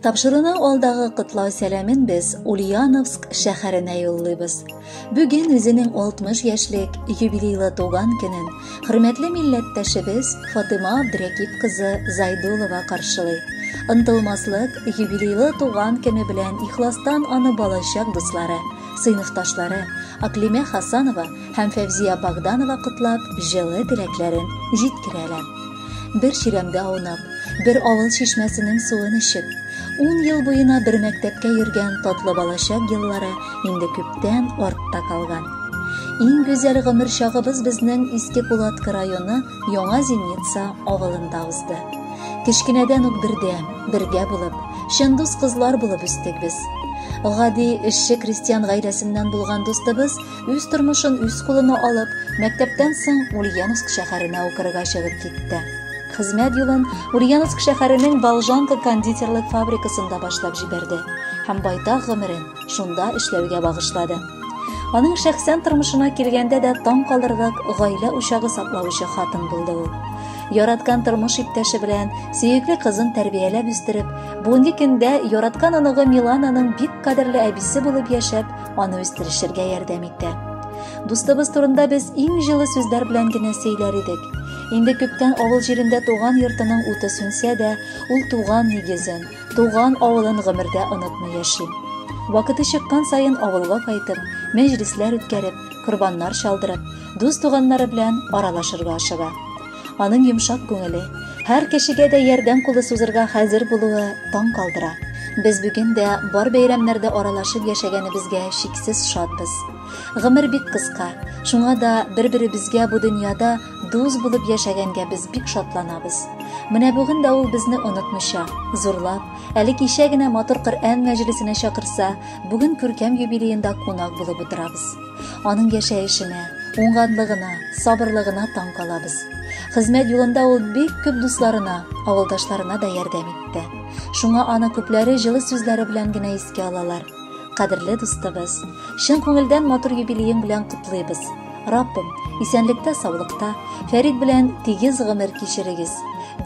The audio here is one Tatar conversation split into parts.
Тапшыруның алдагы котлау сәламен без Ульяновск шәһәренә юллыйбыз. Бүген үзенең 60 яшьлек юбилейлы туган көнен хөрмәтле милләттәшебез Фатыйма Абдрәкип кызы Зайдулова каршылый. Онтылмаслык юбилейлы туган көне белән ихластан аны балачак дуслары, сыйныфташлары Аклимә Хасанова һәм Фәвзия Богданова котлап, җылы теләкләрен җиткерәләр. Бер чирәмдә аунап, бер авыл чишмәсенең суын эчеп, ун ел буена бер мәктәпкә йөргән татлы балачак еллары инде күптән артта калган. Иң гүзәл гомер чагыбыз безнең Иске Кулатка районы Яңа Зимница авылында узды. Кечкенәдән үк бердәм, бергә булып, чын дус кызлар булып үстек без. Гади эшче крестьян гаиләсеннән булган дустыбыз үз тормышын үз кулына алып, мәктәптән соң Ульяновск шәһәренә укырга чыгып китте. Хезмәт юлын Ульяновск шәһәренең Волжанка кондитерлык фабрикасында башлап җибәрде һәм байтак гомерен шунда эшләүгә багышлады. Аның шәхсән тормышына килгәндә дә таң калырлык гаилә учагы саклаучы хатын булды ул. Яраткан тормыш иптәше белән сөекле кызын тәрбияләп үстереп, бүгенге көндә яраткан оныгы Милананың бик кадерле әбисе булып яшәп, аны үстерешергә ярдәм итә. Дустыбыз турында без иң җылы сүзләр белән генә сөйләр идек. Инде күптән авыл җирендә туган йортының уты сүнсә дә, ул туган нигезен, туган авылын гомердә онытмый яши. Вакыты чыккан саен авылга кайтып, мәҗлесләр үткәреп, корбаннар чалдырып, дус-туганнары белән аралашырга ашыга. Аның йомшак күңеле, һәр кешегә дә ярдәм кулы сузырга хәзер булуы таң калдыра. Без бүген дә бар бәйрәмнәрдә аралашып яшәгәнебезгә чиксез шатбыз. Гомер бик кыска, шуңа да бер-беребезгә бу дөньяда дус булып яшәгәнгә без бик шатланабыз. Менә бүген дә ул безне онытмыйча, зурлап, әле кичә генә матур Коръән мәҗлесенә чакырса, бүген күркәм юбилеенда кунак булып утырабыз. Аның яшәешенә, уңганлыгына, сабырлыгына таң калабыз. Хезмәт юлында ул бик күп дусларына, авылдашларына да ярдәм итте. Шуңа аны күпләре җылы сүзләре белән генә искә алалар. Кадерле дустыбыз, чын күңелдән матур юбилеең белән котлыйбыз. Раббым, исәнлектә, саулыкта, Фәрит белән тигез гомер кичерегез.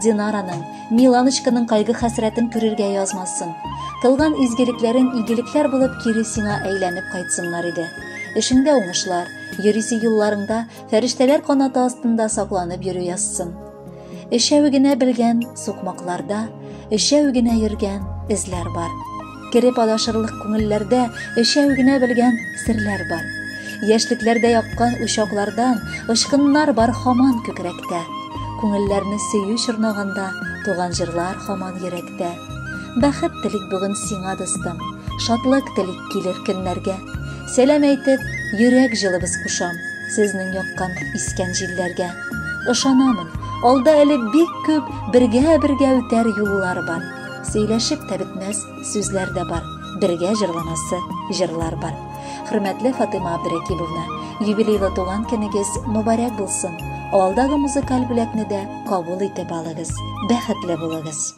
Динараның, Миланочканың кайгы-хәсрәтен күрергә язмасын. Кылган изгелекләрең игелекләр булып кире сиңа әйләнеп кайтсыннар иде. Эшеңдә уңышлар, йөрисе юлларыңда фәрештәләр канаты астында сакланып йөрү язсын. Өчәү генә белгән сукмакларда, өчәү генә йөргән эзләр бар. Кереп адашырлык күңелләрдә өчәү генә белгән серләр бар. Яшьлекләрдә яккан учаклардан очкыннар бар һаман күкрәктә. Күңелләрне сөю чорнаганда туган җырлар һаман йөрәктә. Бәхет телик бүген сиңа, дустым, шатлык телик килер көннәргә. Сәлам әйтеп, йөрәк җылыбыз кушам сезнең яккан искән җилләргә. Ышанамын, алда әле бик күп бергә-бергә үтәр юллар бар. Сөйләшеп тә бетмәс сүзләр дә бар, бергә җырланасы җырлар бар. Хөрмәтле Фатыйма Абдрәкибовна, юбилейлы туган көнегез мөбарәк булсын. Алдагы музыкаль бүләкне дә кабул итеп алыгыз. Бәхетле булыгыз.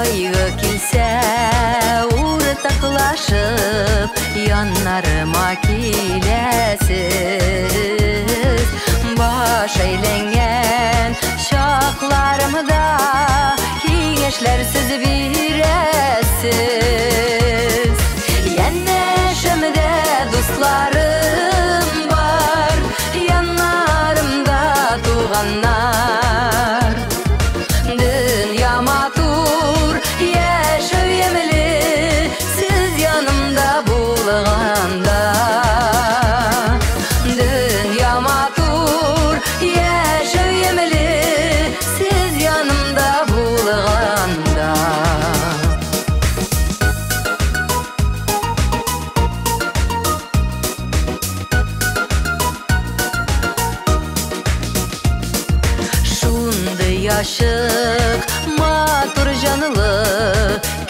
Кайгы килсә, уртаклашып, яннарыма киләсез. Баш әйләнгән чакларымда киңәшләрсез бирәсез. Янәшәмдә дусларым бар, яннарымда туганнар. Дөнья матур, яшәү ямьле, сез янымда булганда. Дөнья матур, яшәү ямьле, сез янымда булганда. Шундый ачык, матур җанлы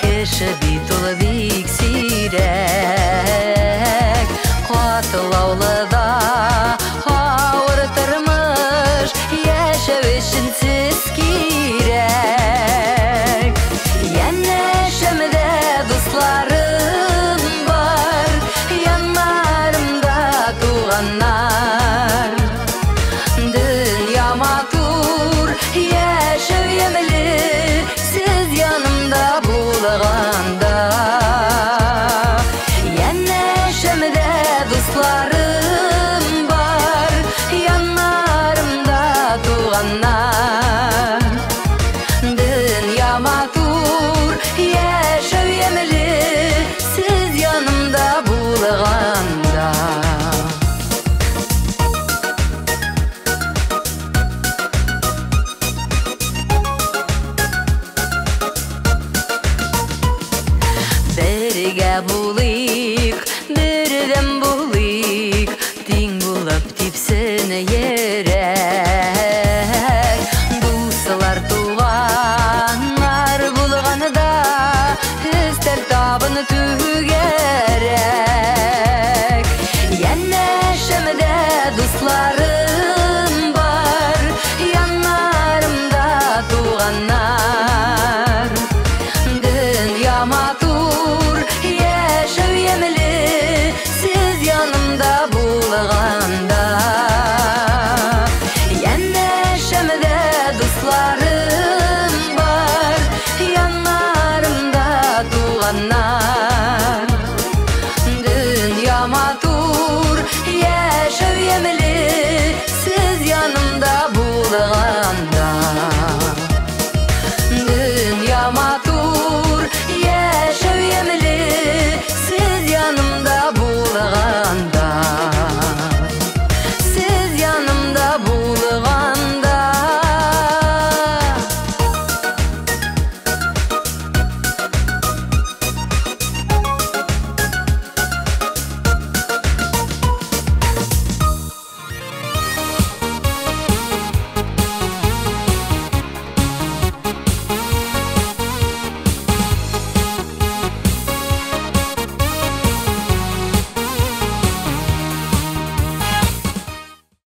кеше бит ул бик сирәк. Катлаулы да,